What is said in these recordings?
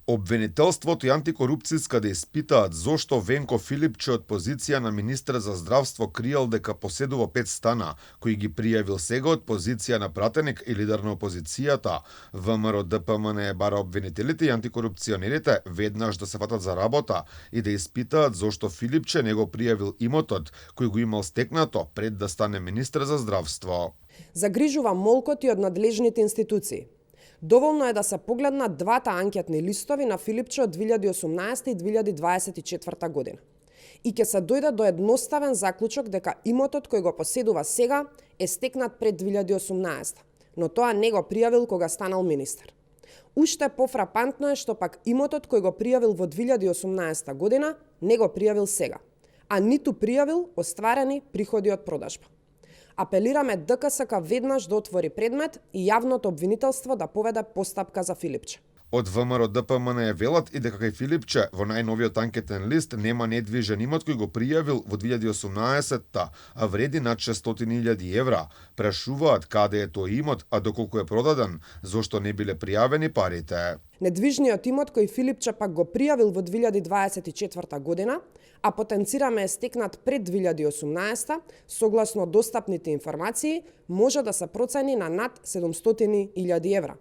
Обвинителството и антикорупцијска да испитаат зошто Венко Филипче од позиција на министер за здравство криел дека поседува 5 стана, кои ги пријавил сега од позиција на пратеник и лидер на опозицијата. ВМРО ДПМН бара обвинителите и антикорупционерите веднаш да се фатат за работа и да испитаат зошто Филипче не го пријавил имотот кој го имал стекнато пред да стане министер за здравство. Загрижува молкот и од надлежните институции. Доволно е да се погледнат двата анкетни листови на Филипче од 2018 и 2024 година. И ќе се дојде до едноставен заклучок дека имотот кој го поседува сега е стекнат пред 2018, но тоа не го пријавил кога станал министер. Уште пофрапантно е што пак имотот кој го пријавил во 2018 година не го пријавил сега, а ниту пријавил остварени приходи од продажба. Апелираме ДКСК веднаш да отвори предмет и јавното обвинителство да поведе постапка за Филипче. Од ВМРО ДПМН велат и дека кај Филипче во најновиот анкетен лист нема недвижен имот кој го пријавил во 2018-та, а вреди над 600.000 евра. Прашуваат каде е тој имот, а доколку е продаден, зошто не биле пријавени парите. Недвижниот имот кој Филипче пак го пријавил во 2024 година, а потенцираме е стекнат пред 2018, согласно достапните информации, може да се процени на над 700.000 евра.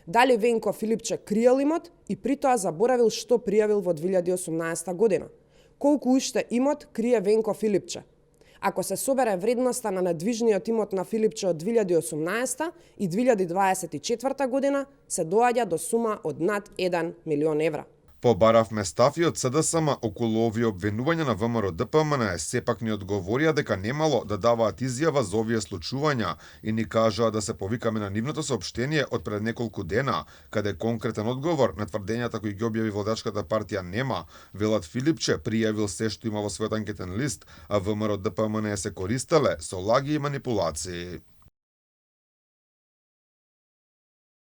Дали Венко Филипче криел имот и при тоа заборавил што пријавил во 2018 година? Колку уште имот крие Венко Филипче? Ако се собере вредноста на недвижниот имот на Филипче од 2018 и 2024 година, се доаѓа до сума од над 1 милион евра. Побаравме стафи од СДСМ околу овие обвинувања на ВМРО ДПМН, сепак ни одговорија дека немало да даваат изјава за овие случувања и ни кажаа да се повикаме на нивното соопштение од пред неколку дена, каде конкретен одговор на тврдењата кои ги објави владачката партија нема. Велат Филипче пријавил се што има во својот анкетен лист, а ВМРО ДПМН се користеле со лаги и манипулации.